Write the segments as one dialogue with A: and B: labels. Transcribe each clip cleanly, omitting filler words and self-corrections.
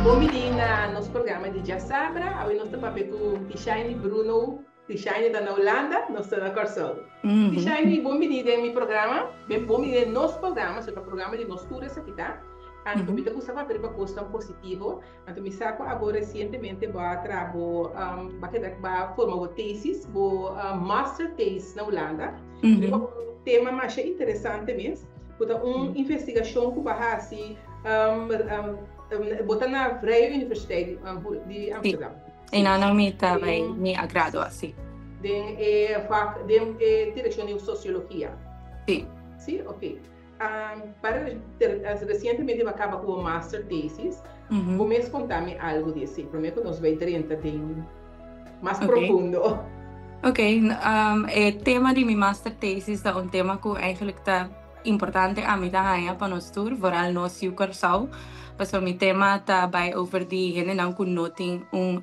A: Bon bini na nos programa di Djasabra. Awe nos ta papia ku Tishaini Bruno. Tishaini ta na Hulanda, nos ta na Kòrsou. Tishaini, bon bini den mi programa. Bon bini den nos programa, so ta programa di nos tur esaki ta. Anto mi ta gusta papia riba kosnan positivo. Anto mi sa ku abo resientemente bo a traha bo, bo a keda, bo a forma bo tesis, bo master thesis na Hulanda, riba un tema masha interesante mes, ku ta un investigashon ku bo a hasi, bo ta na Vrije Universiteit di Amsterdam.
B: Sí, einan mi ta bai mi a gradua, sí.
A: Den e vak, den e direkshon di sosiologia.
B: Sí.
A: Sí, oké. Para resientemente bo a kaba ku bo master thesis. Bo mes konta mi algu di esei promé ku nos bai drenta den mas profundo.
B: Ok, e tema di mi master thesis ta un tema ku eigenlijk ta importante ami ta haña pa nos tur, vooral nos yu Kòrsou, pasobra mi tema ta bai over di hendenan ku no tin un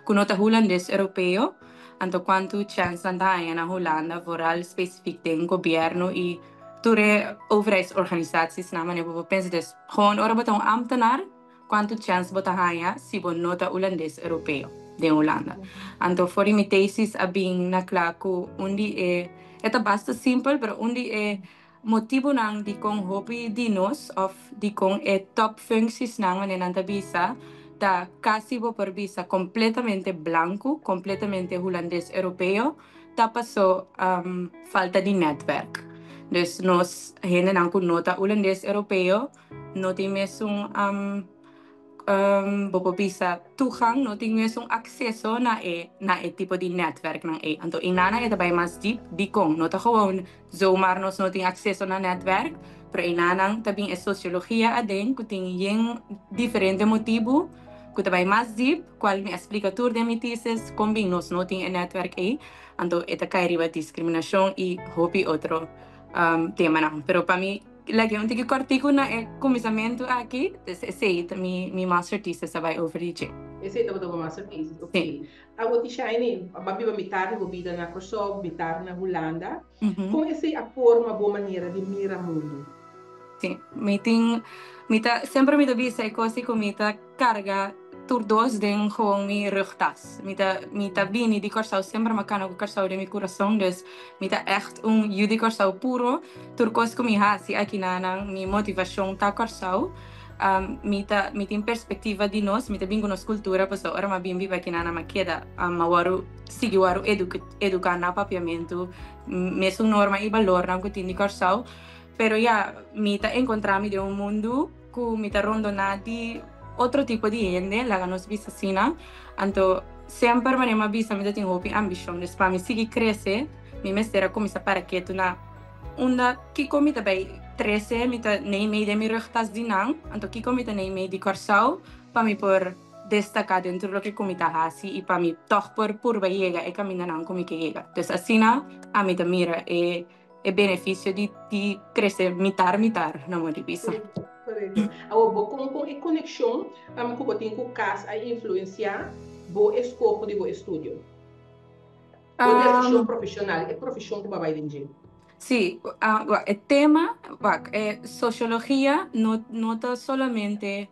B: ku no ta hulandes europeo, anto kuantu chèns nan ta haña na Hulanda, vooral spesifik den gobièrnu i Tur e overheidsorganisaties-nan manera bo por pensa des gewoon ora bo ta un ambtenaar cuanto chance bo ta haña si bo no ta Hulandes Europeo den Hulanda. Anto for di mi tesis a bin na cla cu un di e e ta basta simpel pero un di e motibonan dicon hopi di nos of dicon e top functiesnan manera nan ta bisa ta casi bo por bisa completamente blanco, completamente Hulandes Europeo. Ta paso falta di netwerk. Dus nos hendenan ku no ta hulandes europeo no tin mesun bo por bisa toegang, no tin mesun akseso na e na e tipo di netwerknan ei. Anto einanan e ta bai mas diep dikon no ta gewoon zomaar nos no tin akseso na netwerk, pero einanan ta bin e sosiologia aden ku tin yen diferente motibu ku ta bai mas diep, kual mi a splika tur den mi thesis kon bin nos no tin e netwerk ei, anto e ta kai riba diskriminashon i hopi otro temanan. Pero pa mi lag'é un tiki kòrtiku na e kuminsamentu aki, dus esei ta mi mi master thesis a bai over di dje.
A: Esei tabata bo master thesis, ok. Awor Tishaini, bo a biba mitar di bo bida na Kòrsou, mitar na Hulanda. Kon esei a forma bo manera di mira mundu?
B: Sí, mi tin, mi ta, semper mi ta bisa e kos di ku mi ta karga tur dos den gewoon mi rugtas. Mi ta, mi ta bini di Kòrsou, semper mi a kana ku Kòrsou den mi kurason, dus mi ta ègt un yu di Kòrsou puro. Tur kos ku mi hasi aki na nan, mi motivashon ta Kòrsou. Mi ta, mi tin perspektiva di nos, mi ta bin ku nos kultura, pasobra ora mi a bin biba aki na nan mi a keda, mi a wòrdu sigui wòrdu eduká na papiamentu, mesun norma i balornan ku tin di Kòrsou. Pero ya, mi ta encontrá mi den un mundu cu mi ta rondoná di otro tipo di hende, laga nos bisa asina. Anto, semper manera mi a bisa mi ta tin hopi ambicion. Dus pa mi sigui crece, mi mester a cuminsa para ketu na unda kico mi ta bay trece, mi ta neimei den mi rugtas di nan, anto kico mi ta neimei di Corsou pa mi por destaca den tur loke cu mi ta haci y pa mi tog por purba yega e camindanan cu mi ke yega. Dus asina ami ta mira e e beneficio di di crece mitar mitar na modo di bisa.
A: Correcto. Awor bo con con e conexion cu bo tin cu cas a influencia bo escoho di bo estudio? Bo decision profesional, e profesion cu bo a bay den dje.
B: Sí, e tema, wak, e sociologia no no ta solamente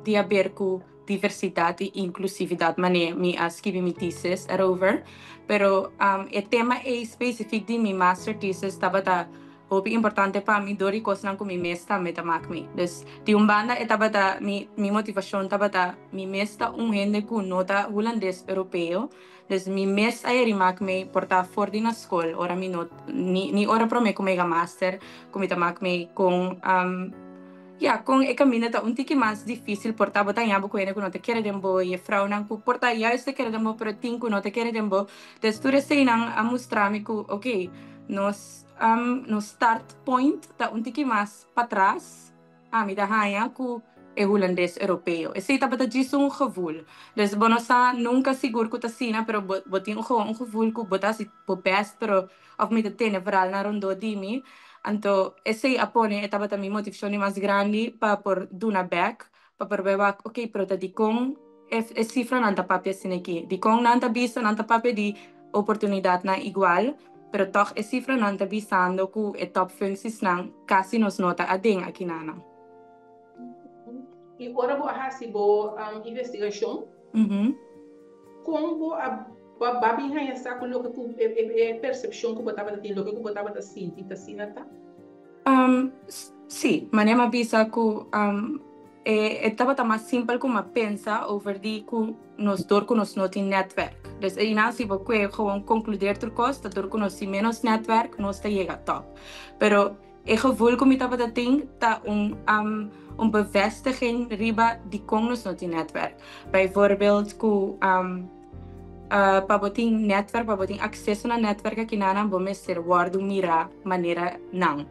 B: Di haber ku diversidat i inklusividat manera mi a skibi mi thesis erover, pero e tema ei spesifik di mi master thesis tabata hopi importante pa mi dor di kosnan ku mi mes tambe ta mak mi. Dus di un banda e tabata mi mi motivashon tabata mi mes ta un hende ku no ta hulandes europeo, dus mi mes a heri mak mi por ta for di na skol ora mi no ni ni ora prome ku mi a master ku mi ta mak mi kon Ya, kon e kaminda ta un tiki mas difísil por ta bo ta haña bo ku hende ku no ta kere den bo i e frounan ku por ta juist ta kere den bo pero tin ku no ta kere den bo. Des tur eseinan a mustra mi ku oké, nos nos start point ta un tiki mas patras, ami ta haña ku e hulandes europeo. Esei tabata djis un gevoel. Des bo no sa nunka sigur ku ta asina pero bo bo tin gewoon un gevoel ku bo ta hasi bo bèst pero of mi ta tene verhaalnan rondó di mi. Anto esei a pone e tabata mi motivashon di mas grandi pa por duna bèk, pa por bai wak, oké, pero ta dikon e e sifranan ta papia asina aki? Dikon nan ta bisa nan ta papia di oportunidatnan igual, pero tòg e sifranan ta bisando ku e tòpfunksisnan kasi nos no ta aden akinanan.
A: I ora bo a hasi bo investigashon, kon bo a bo a bin haña sa ku loke ku e persepshon ku bo tabata tin, loke ku bo tabata sinti ta asina ta?
B: Sí, manera mi a bisa ku e tabata mas simpel ku mi a pensa over di ku nos dor ku nos no tin nètwèrk. Dus einan si bo kue gewoon konkludeer tur kos ta dor ku nos tin ménos nètwèrk nos ta yega tòp. Pero e gevoel ku mi tabata tin ta un un bevestiging riba dikon nos no tin nètwèrk. Bijvoorbeeld ku pa bo tin nètwèrk, pa bo tin akseso na nètwèrk akinanan bo mester wòrdu mirá manera nan.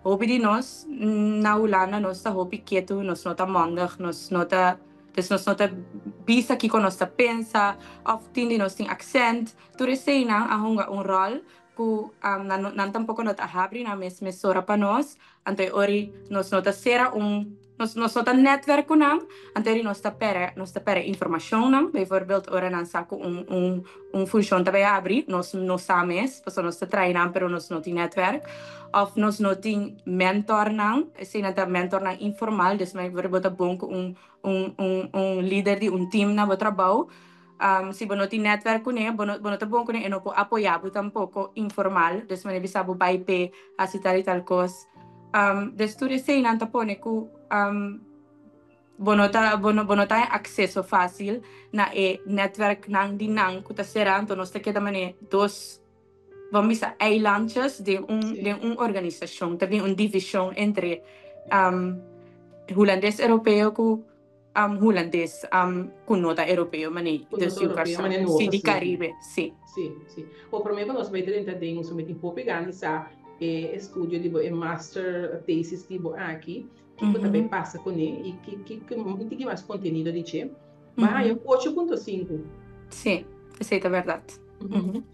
B: Hopi di nos na Hulanda nos ta hopi ketu, nos no ta mondig, nos no ta, dus nos no ta bisa kiko nos ta pensa òf tin di nos tin aksènt. Tur eseinan a hunga un ròl ku nan nan tampoko no ta habri nan mes mesora pa nos, anto e ori nos no ta sera un nos nos no ta netwerk ku nan, anto ori nos ta pere nos ta pere informashonnan, bijvoorbeeld ora nan sa ku un un un funshon ta bai habri, nos no sa mes, pasobra nos ta traha nan pero nos no tin netwerk, òf nos no tin mentornan, esei nan ta mentornan informal, dus bijvoorbeeld bo ta bon ku un un un un lider di un team na bo trabou. Si bo no tin netwerk kuné, bo no bo no ta bon kuné, e no por apoyá bo tampoko informal. Dus manera bisa bo bai p'e hasi tal i tal kos. Dus tur eseinan ta pone ku bo no ta bo no bo no ta haña akseso fásil na e netwerknan di nan ku ta será. Anto nos ta keda manera dos, bo bisa eilandjes den un den un organisashon. Ta bin un divishon entre hulandes europeo ku Hulandes ku no ta europeo manera
A: Ku no
B: dus
A: ta europeo manera
B: sí
A: nos
B: di
A: asina.
B: Caribe sí.
A: Sí, sí. Bo promé ku nos bai drenta den un mi tin hopi gana di sa e estudio di bo e master thesis di bo aki kiko ta bai pasa kuné i ki ki ki un tiki mas kontenido di dje. Bo a haña 8.5.
B: Sí, esei ta bèrdat.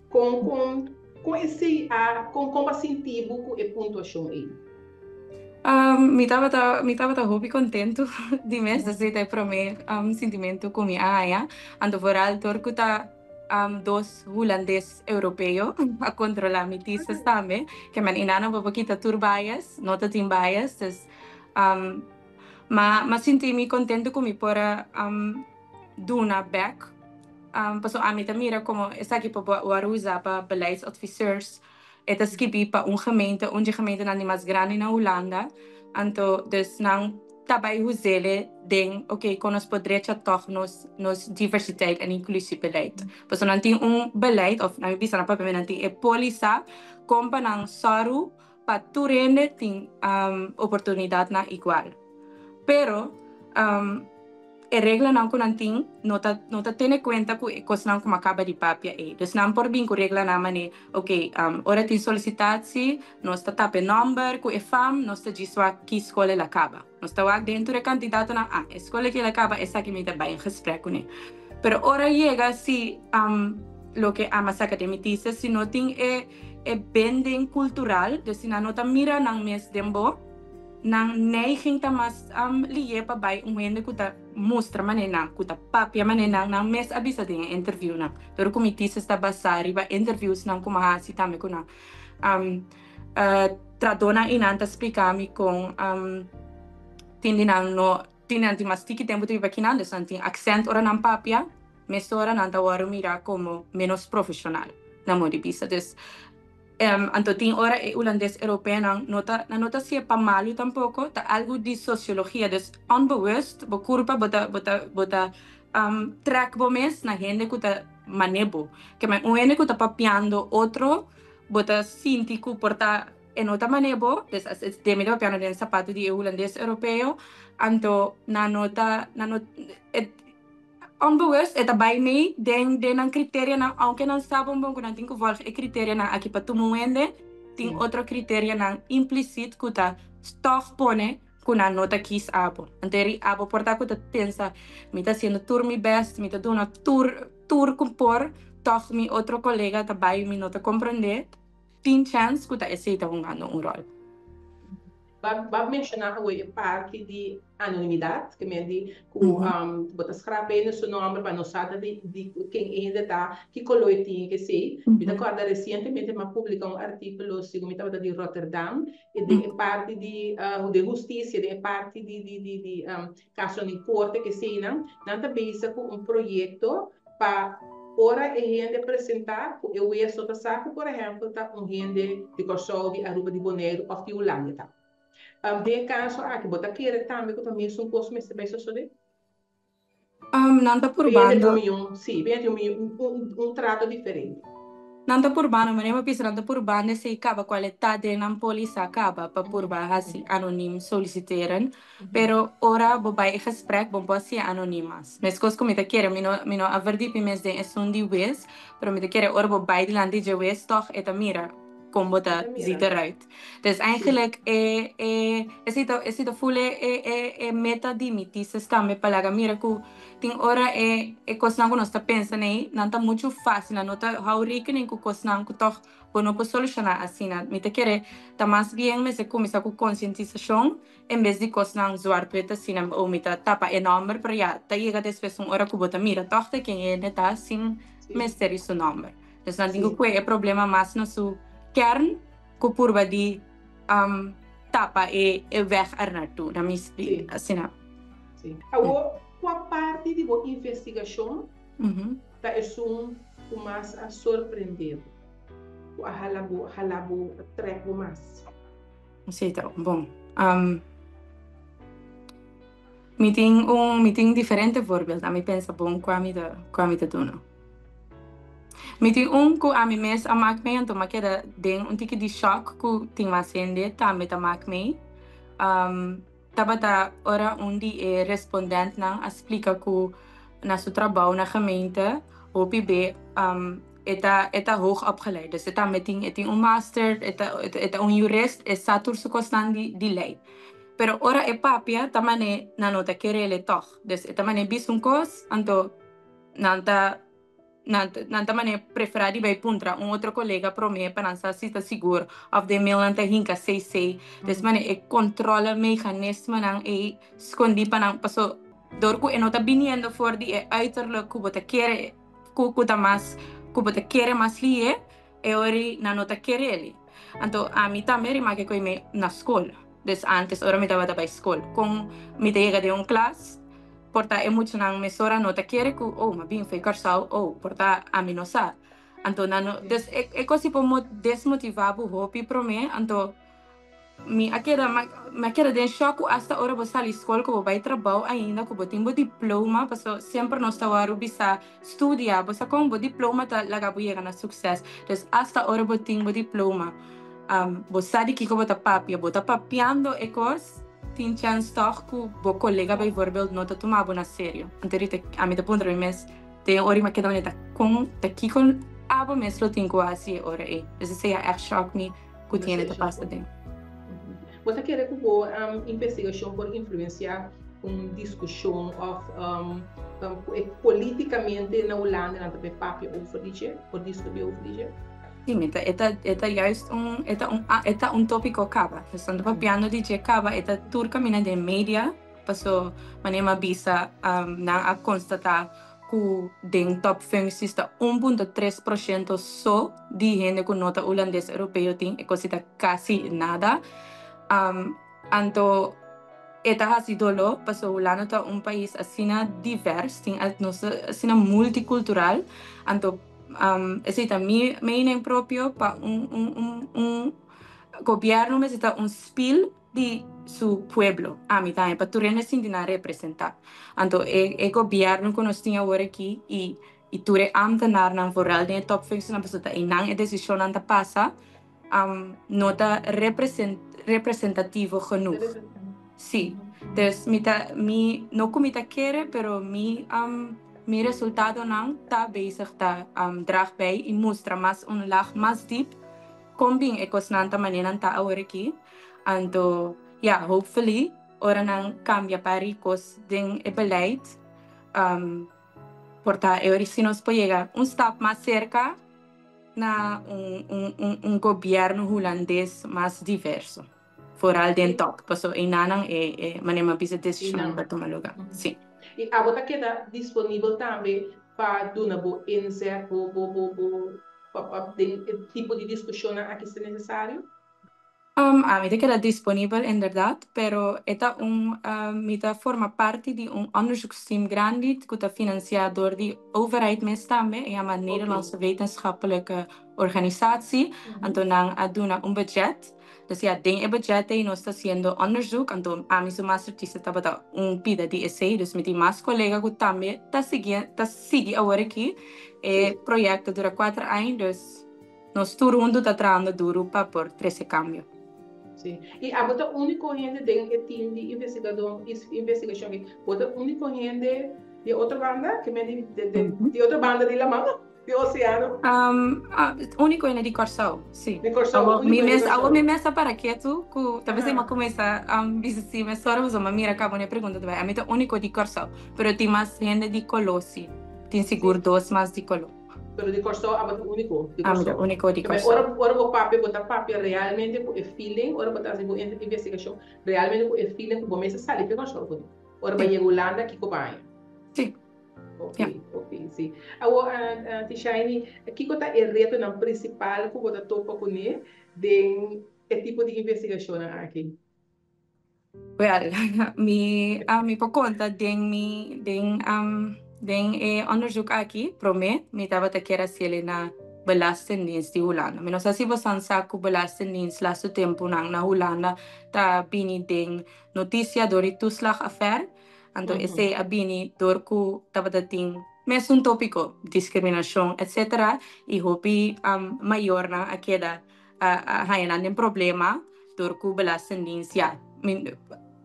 A: Kon kon kon esei a kon kon bo a sinti bo ku e puntuashon ei?
B: Mi tabata mi tabata hopi kontentu di mes, esei ta e promé sintimentu ku mi a haña. Anto vooral dor ku ta dos hulandes europeo a kontrolá mi thesis tambe, ke men inana bo por kita tur bias, no ta tin bias, dus m'a m'a sinti mi kontentu ku mi por a duna bèk, pasobra ami ta mira komo esaki por wòrdu usá pa beleidsadviseurs. E ta skibí pa un gemeente, un dje gemeentenan di mas grandi na Hulanda. Anto dus nan ta bai huzele den, oké, kon nos por drecha tòg nos nos diversiteit en inklusiebeleid. Pasobra nan tin un beleid, òf nan bisa nan papia nan tin e pólisa kon pa nan sòru pa tur hende tin oportunidatnan igual. Pero e reglanan ku nan tin no ta no ta tene kuenta ku e kosnan ku mi a kaba di papia ei. Dus nan por bin ku reglanan manera, oke, ora tin solisitatie nos ta tapa e nòmber ku e fam, nos ta djis wak ki skol el a kaba. Nos ta wak den tur e kandidatonan, ah, e skol aki el a kaba, esaki mi ta bai in gesprek kuné. Pero ora yega si loke ami a saka den mi thesis, si no tin e e binding kultural, dus si nan no ta mira nan mes den bo, Nan neiging ta mas lié pa bai un hende ku ta mustra manera nan, ku ta papia manera nan, nan mes a bisa den e interviewnan. Dor ku mi thesis ta basá riba interviewsnan ku mi a hasi tambe ku nan. Tradónan i nan ta splika mi kon tin di nan no, tin di nan tin mas tiki tempu ta biba akinan, dus nan tin aksènt ora nan papia, mesora nan ta wòrdu mirá komo ménos profeshonal, na modo di bisa. Dus Anto tin ora e hulandes europeonan no ta nan no ta hasié pa malu tampoko, ta algu di sosiologia, dus onbewust bo kurpa bo ta bo ta bo ta trèk bo mes na hende ku ta mané bo. Ke men un hende ku ta papiando otro bo ta sinti ku por ta e no ta mané bo, dus as den mi ta papiando den sapatu di e hulandes europeo, anto nan no ta nan no e Onbewust e ta bai mee den den nan criterianan, aunke nan sa bon bon ku nan tin ku volg e criterianan aki pa tuma un hende, tin otro criterianan implisit ku ta tòg pone ku nan no ta kis abo. Anto eri abo por ta ku ta pensa, mi ta hasiendo tur mi best, mi ta duna tur tur ku por, tòg mi otro kolega ta bai mi no ta komprendé, tin chèns ku ta esei ta hungando un ròl.
A: Bo a menshoná awe e parti di anonimidat, ke men di ku bo ta skrap hende su nòmber pa no sa ta di ken e hende ta, ki koló e tin, kesei. Mi ta kòrda resientemente mi a publiká un artíkulo segun mi tabata di Rotterdam i den e parti di den hustisia, den e parti di di kasonan di korte keseinan, nan ta bezig ku un proyekto pa ora e hende presentá ku e weso ta sa ku por ehèmpel ta un hende di Kòrsou, di Aruba, di Boneiru òf di Hulanda ta. Den e kaso aki bo ta kere tambe ku ta mesun kos mester bai sosodé?
B: Nan ta purbando.
A: Bende un mion, sí, bende un mion, un trato diferente.
B: Nan ta purbando, manera bo bisa nan ta purbando esei kaba kual e ta den nan polisa kaba pa purba hasi anonim soliciteren. Pero ora bo bai e gesprek bo por hacié anoniem mas. Meskos ku mi ta kere, mi no mi no a verdipi mes den esun di wes, pero mi ta kere ora bo bai dilanti dje wes tòg e ta mira kon bo ta ziet eruit. Dus eigenlijk e e esei ta esei ta ful e e e e meta di mi thesis tambe pa laga mira ku tin ora e e kosnan ku nos ta pensa nei nan ta muchu fácil, nan no ta hou rekening ku kosnan ku tòg bo no por solushoná asina. Mi ta kere ta mas bien mester kuminsá ku konsientisashon En bes di kosnan zwart-wit asina, oh mi ta tapa e nòmber, pero ya, ta yega despues un ora ku bo ta mira tòg ta ken hende ta sin mester di su nòmber. Dus nan tin ku kue e problema mas na su kern ku purba di tapa e e wèg er naartoe, na mi asina.
A: Sí. Awor, kua parti di bo investigashon ta esun ku mas a sorprendé bo, ku a hala bo, hala bo, a trèk bo mas?
B: Sí, ta bon. Mi tin un, mi tin diferente voorbeeld. Ami pensa bon kua mi ta, kua mi ta duna. Mi tin un ku ami mes a mak mee, anto mi a keda den un tiki di shock ku tin mas hende tambe ta mak mee. Tabata ora un di e respondentnan a splika ku na su trabou na gemeente hopi be e ta e ta hoog opgeleid. Dus e tambe tin e tin un master, e ta e ta un jurist, e sa tur su kosnan di di lei. Pero ora e papia ta man'é nan no ta ker'é tòg. Dus e ta man'é bisa un kos anto nan ta Nan nan ta manera preferá di bai puntra un otro kolega promé pa nan sa si ta sigur òf den mail nan ta hinka cc. Des manera e kontrole meganismonan ei skondí pa nan paso dor ku e no ta biniendo for di e uiterlijk ku bo ta kere ku ku ta mas ku bo ta kere mas lié e ora ei nan no ta kere eli. Anto ami tambe rimake ku e mi na skol. Des antes ora mi tabata bai skol kon mi ta yega den un klas. Por ta e muchanan mesora no ta kere ku oh m'a bin fo'i Kòrsou oh por ta ami no sa. Anto nan no des e e kos si por desmotivá bo hopi promé anto mi a keda mi a keda den shòk ku asta ora bo sali skol ku bo bai trabou ainda ku bo tin bo diploma paso semper nos ta wòrdu bisa studia bo sa kon bo diploma ta laga bo yega na sukses dus asta ora bo tin bo diploma bo sa di kiko bo ta papia bo ta papiando e kos. Tin chèns tòg ku bo kolega bijvoorbeeld no ta tuma bo na serio. Anto rita ami ta puntra mi mes den e ora mi a keda manera ta kon ta kiko abo mes lo tin ku hasi e ora ei. Dus esei a ègt shòk mi ku tin hende ta pasa den.
A: Bo ta kere ku bo investigashon por influensiá un diskushon òf ku e politikamente na Hulanda nan ta bay papia over di dje, por diskutí over di dje?
B: Sí, mi ta, e ta, e ta juist un, e ta un, e ta un tópiko kaba. Nos ta papiando di dje kaba, e ta tur kaminda den media, paso manera mi a bisa, nan a konstatá ku den topfuncties ta 1,3% so di hende ku no ta hulandes europeo tin, e kos ta kasi nada. Anto e ta hasi doló, paso Hulanda ta un pais asina divers, tin nos ta asina multikultural, anto Esei ta mi mening propio pa un un un un gobierno mester ta un spiel di su pueblo. Ami tambe pa tur hende sinti nan representa. Anto e e gobierno ku nos tin awor aki i i tur e ambtenarnan vooral den e topfunctienan pasobra ta einan e desishonnan ta pasa no ta represent representativo genoeg. Sí. Dus mi ta mi no ku mi ta kere pero mi mi resultadonan ta bezig ta draag bij i mustra mas un lag mas diep kon bin e kosnan ta manera nan ta awor aki. Anto ya hopefully ora nan kambia pari kos den e beleid por ta e ora si nos por yega un stap mas serka na un un un un gobierno hulandes mas diverso. Vooral den top, paso einan e manera mi bisa desishon ta tuma lugá. Sí.
A: I abo ta keda disponibel tambe pa duna bo inzet, bo bo bo bo pa den e tipo di diskushonnan aki si ta nesesario?
B: Ami ta keda disponibel inderdaad, pero e ta un mi ta forma parti di un onderzoeksteam grandi ku ta finansiá dor di overheid mes tambe, e yama Nederlandse Wetenschappelijke Organisatie, anto nan a duna un budget. Dus ya, den e budget ei nos ta hasiendo onderzoek, anto ami su masterthesis tabata un pida di esei, dus mi tin mas kolega ku tambe ta sigui ta sigui awor aki. E proyekto dura kuater aña, dus nos tur huntu ta trahando duru pa por trese kambio.
A: Sí. I abo ta úniko hende den e team di investigadó, investigashon aki? Bo ta úniko hende di e otro banda, ke men di di otro banda di laman? Di oceano?
B: Úniko hende di Kòrsou, sí.
A: Di Kòrsou, úniko hende di Kòrsou.
B: Awor mi mes a para ketu ku ta bisa mi a kuminsá bisa si mesora pasobra mi a mira kaba un e pregunta ta bai. Ami ta úniko di Kòrsou, pero tin mas hende di koló sí. Tin sigur dos mas di koló.
A: Pero di Kòrsou abo ta úniko di
B: Ami ta
A: Kòrsou.
B: úniko di
A: Kòrsou. Ora ora bo papia bo ta papia realmente ku e feeling, ora bo ta hasi bo investigashon realmente ku e feeling ku bo mes a sali di Kòrsou ku ora bo a yega Hulanda kiko bo a haña.
B: Sí.
A: Ok, ok, sí. Awor, Tishaini, kiko ta e retonan prinsipal ku bo ta topa kuné den e tipo di investigashonnan aki?
B: Wèl, mi mi por konta den mi den den e onderzoek aki, promé mi tabata kier hasiel na Belastingdienst di Hulanda. Mi no sa si bosan sa ku Belastingdienst lastu tempunan na Hulanda ta bini den notisia dor di toeslagaffaire. Anto esei a bini dor ku tabata tin mesun tópiko, diskriminashon etcetera, i hopi mayornan a keda a haña nan den problema dor ku Belastingdienst ya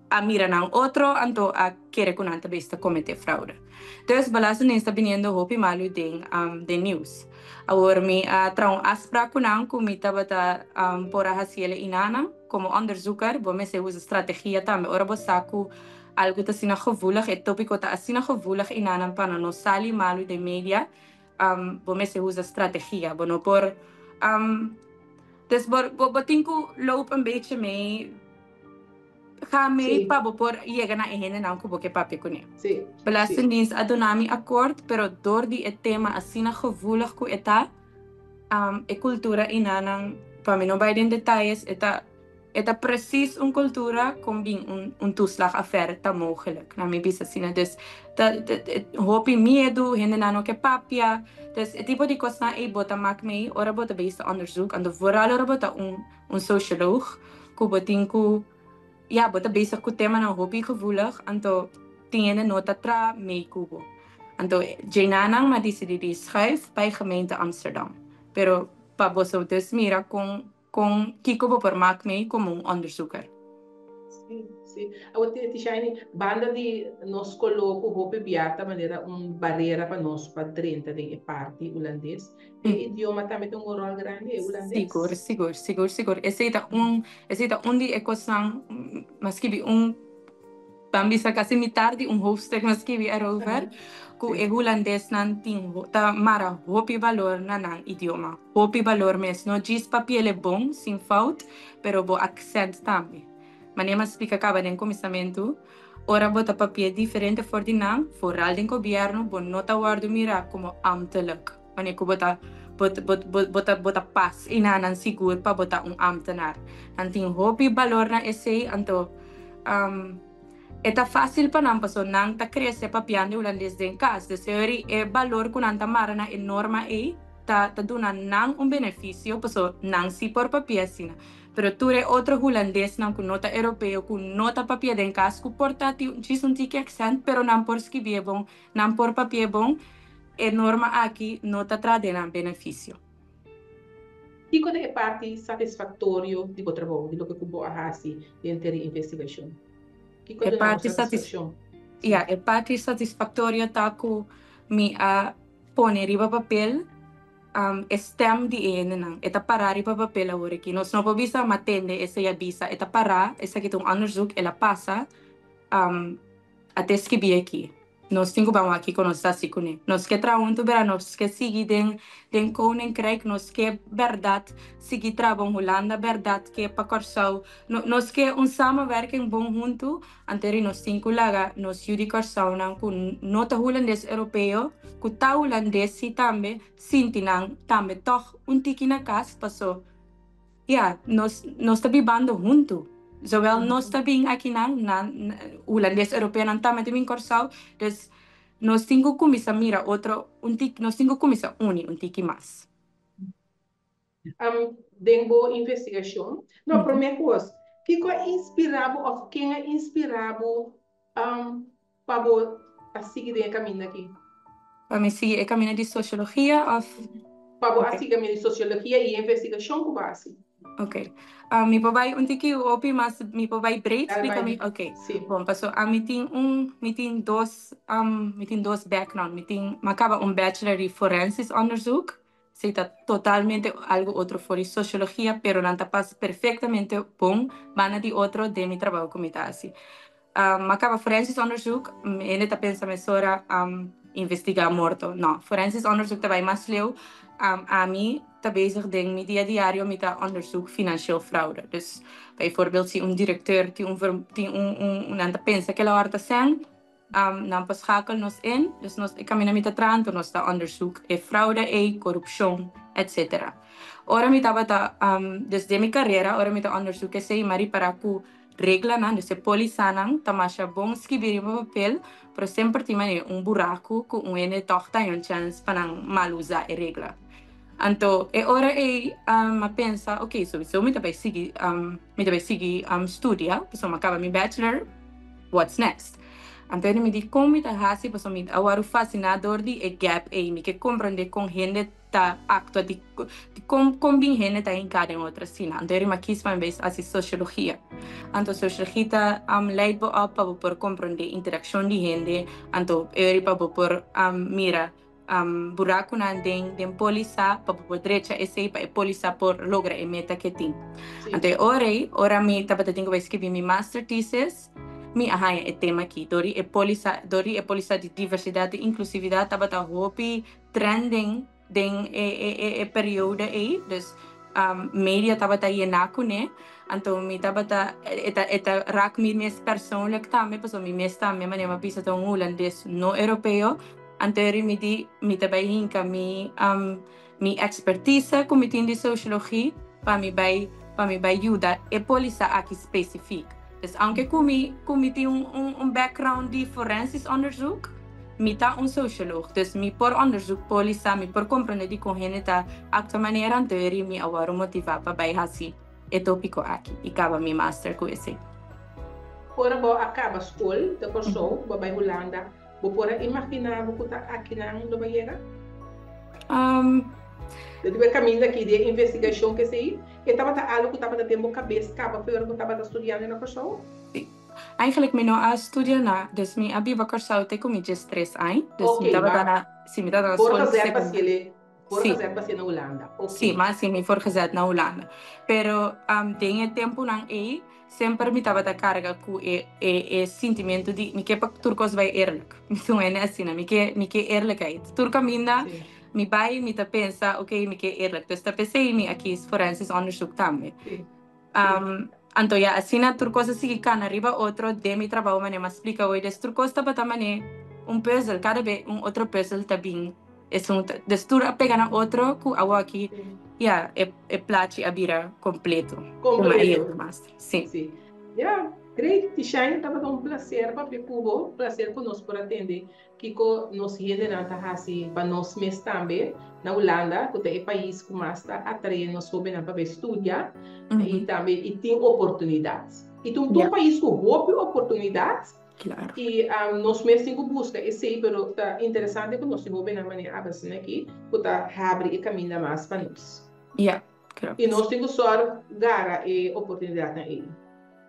B: a mira nan otro anto a kere ku nan ta bes ta kometé fraude. Dus Belastingdienst ta biniendo hopi malu den den nieuws. Awor mi a traha un afsprak ku nan ku mi tabata por a hasiel e inana komo onderzoeker, bo mester usa strategia tambe ora bo sa ku Algu ta asina gevoelig, e tópiko ta asina gevoelig i nan pa nan no sali malu den media, bo mester usa strategia. Bo no por, dus bo bo tin ku loop un bechi mee, ga mee pa bo por yega na e hendenan ku bo ke papia kuné. Belastingdienst a duna mi akort, pero dor di e tema asina gevoelig ku e ta, e kultura i nan, pa mi no bai den detayes, e ta. E ta precies un cultura con bin un un toeslagaffaire ta mogelijk, na mi bisa asina. Dus ta hopi miedu, hendenan no ke papia. Dus e tipo di cosnan ey bo ta mak mee ora bo ta bezig ta onderzoek, anto vooral ora bo ta un un socioloog cu bo tin cu, ya, bo ta bezig cu temanan hopi gevoelig, anto tin hende no ta traha mee cu bo. Anto djenanan m'a dicidi di schuif bay gemeente Amsterdam. Pero pa boso dus mira con Kon kiko bo por mak mee komo un onderzoeker?
A: Sí, sí. Awor Tishaini, banda di nos koló ku hopi bia ta manera un barera pa nos pa drenta den e parti hulandes, e idioma tambe ta un ròl grandi, e hulandes?
B: Sigur, sigur, sigur, sigur. Esei ta un, esei ta un di e kosnan, m'a skibi un Ban bisa kasi mitar di un hoofdstuk nos skibi erover ku e hulandesnan tin ta mara hopi balor na nan idioma. Hopi balor mes. No djis papiel e bon, sin fout, pero bo aksènt tambe. Manera mi a splika kaba den kuminsamentu, ora bo ta papia diferente for di nan, foral den gobièrnu, bo no ta wòrdu mirá komo ambtelijk. Manera ku bo ta bo bo bo ta bo ta pas einan sigur pa bo ta un ambtenaar. Nan tin hopi balor na esei, anto. E ta fácil pa nan pasobra nan ta crece papiando hulandes den cas. Dus e e balor cu nan ta mara na e norma ei ta ta duna nan un beneficio pasobra nan si por papia asina. Pero tur e otro hulandesnan cu no ta europeo cu no ta papia den cas cu por ta tin djis un tiki accent pero nan por skibié bon, nan por papié bon, e norma aki no ta traha den nan beneficio.
A: Kiko ta e parti satisfaktorio di bo trabou, di loke ku bo a hasi denter di investigashon? Kiko
B: E
A: duna bo
B: parti satis
A: satisfakshon?
B: Ya,
A: Sí.
B: e parti satisfaktorio ta ku mi a pone riba papel e stèm di e hendenan. E ta pará riba papel awor aki. Nos no por bisa ma tende esei a bisa. E ta pará, esaki ta un onderzoek, el a pasa, a te skibí aki. Nos tin ku ban wak kiko nos ta hasi kuné. Nos ke traha huntu bera nos ke sigui den den koninkrijk, nos ke bèrdat sigui traha bon Hulanda bèrdat ke pa Kòrsou. No nos ke un samenwerking bon huntu, anteri nos tin ku laga nos yu di Kòrsounan ku no ta hulandes europeo, ku ta hulandes si tambe, sinti nan tambe tòg un tiki na kas paso Ya, nos nos ta bibando huntu. Zowel nos ta bin akinan, nan hulandes europeonan tambe ta bin Kòrsou. Dus nos tin ku kuminsá mira otro un tiki, nos tin ku kuminsá uni un tiki mas.
A: Den bo investigashon, no, promé kos, kiko a inspirá bo òf ken a inspirá bo pa bo a sigui den e kaminda aki?
B: Pa mi sigui e kaminda di sosiologia òf?
A: Pa bo a sigui kaminda di sosiologia i e investigashon ku bo a hasi.
B: Oké. Mi por bai un tiki hopi mas, mi por bai breed splika mi? Oké. Bon, paso ami tin un, mi tin dos, mi tin dos background. Mi tin, mi a kaba un bachelor di forensisch onderzoek. Esei ta totalmente algo otro for di sosiologia, pero nan ta pas perfectamente bon banda di otro den mi trabou ku mi ta hasi. Mi a kaba forensisch onderzoek, hende ta pensa mesora investigá morto. No, forensisch onderzoek ta bai mas leu. Ami ta bezig den mi dia diario, mi ta onderzoek financieel fraude. Dus bijvoorbeeld si un directeur tin un tin un nan ta pensa ke lo a horta sèn, Nan por schakel nos in, dus nos e caminda mi ta traha anto nos ta onderzoek e fraude ey, corupcion, etc. Ora mi tabata, dus den mi carera ora mi ta onderzoek esey mi a ripara cu reglanan, dus e polisanan ta masha bon skibi riba papel, pero semper tin manera un buraco cu un hende toch ta haña un chance pa nan mal usa e regla. Anto e ora ey mi a pensa, ok, sowiso mi ta bay sigui, mi ta bay sigui studia, pasobra mi a caba mi bachelor, What's next? Anto mi di kon mi ta hasi pasobra mi a wòrdu fasiná dor di e gap ei. Mi ke komprondé kon hende ta aktua, di kon kon bin hende ta hinká den otro asina. Anto mi a kis pa mi bes hasi sosiologia. Anto sosiologia ta leit bo òp pa bo por komprondé interakshon di hende, anto e ora pa bo por mira Burakunan den den polisa pa bo por drecha esei pa e polisa por logra e meta ke tin. Anto e ora ei, ora mi tabata tin ku bai skibi mi master thesis, mi a haña e tema aki. Dor di e polisa, dor di e polisa di diversidat i inklusividat tabata hopi trending den e e e e periodo ei. Dus media tabata yená kuné. Anto mi tabata e ta e ta rak mi mes persoonlijk tambe pasobra mi mes tambe manera mi a bisa ta un hulandes no europeo. Anto e rimidi mi ta bai hinka mi mi ekspertise ku mi tin di sosiologi pa mi bai pa mi bai yuda e polisa aki spesifik. Dus aunke ku mi ku mi tin un un un background di forensisch onderzoek, mi ta un sosiolog. Dus mi por onderzoek polisa, mi por komprende dikon hende ta aktua manera, anto e ri mi a wòrdu motivá pa bai hasi e topiko aki i kaba mi master ku esei.
A: Ora bo a kaba skol ta Kòrsou, bo a bai Hulanda, Bo por a imaginá bo ku ta akinan lo bai yega? Di e kaminda aki di e investigashon ku esei, e tabata algu ku tabata den bo kabes kaba for ora bo tabata studiando na Kòrsou?
B: Si. Eigenlijk mi no a studia na, dus mi a biba Kòrsou te ku mi diestres aña. Dus mi tabata na, si mi tabata na skol
A: sekundario. Voorgezet pa na Hulanda.
B: Ok. Sí, ma sí, mi voorgezet na Hulanda. Pero den e tempunan ei, semper mi tabata karga ku e e e sintimentu di mi ke pa tur kos bai eerlijk. Mi ta un hende asina, mi ke mi ke eerlijkheid. Tur kaminda mi bai mi ta pensa, ok, mi ke eerlijk. Dus ta p'esei mi a kies forensisch onderzoek tambe. Anto ya asina tur kos a sigui kana riba otro den mi trabou manera mi a splika hoy. Dus tur kos tabata manera un pùzel, kada be un otro pùzel ta bin. Esun ta des tur a pega na otro ku awoki ya e e plachi a bira kompleto. Kuma a yega master.
A: Si. Si. Ya, great. Tishane tabata un placer papia ku bo, placer ku nos por a tende kiko nos hendenan ta hasi pa nos mes tambe na Hulanda ku ta e pais ku mas ta atrae nos hobennan pa bai studia i tambe i tin oportunidat. I ta un pais ku hopi oportunidat.
B: Claro.
A: I nos mes tin ku buska esei, pero ta interesante ku nos tin hóbennan manera Abelson aki ku ta habri e kaminda mas pa nos.
B: Ja, klopt.
A: I nos tin ku sòrg gara e oportunidatnan ei.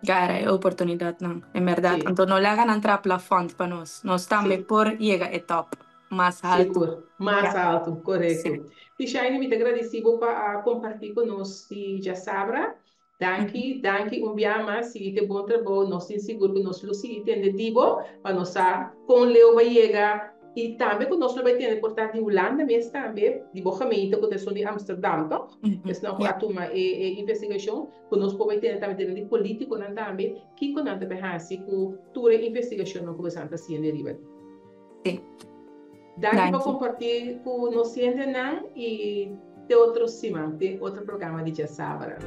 B: Gara e oportunidatnan, en bèrdat. Anto no laga nan traha plafònt pa nos. Nos tambe por yega e tòp mas haltu.
A: Sigur, mas haltu, korekto. Tishayni, mi ta gradisí bo pa a kompartí ku nos di djasabra. Danki, danki un bia mas, sigui ku bon trabou, nos tin sigur ku nos lo sigui tende di bo, pa nos sa kon leu bo a yega i tambe ku nos lo bai tende por ta di Hulanda mes tambe, di bo gemeente ku ta esun di Amsterdam, toch? Esnan ku a tuma e investigashon, ku nos por bai tende tambe den di polítikonan tambe, kiko nan ta bai hasi ku tur e investigashonnan ku boso ta hasiendo riba.
B: Sí.
A: Danki pa kompartí ku nos hendenan i te otro siman, te otro programa di Djasabra.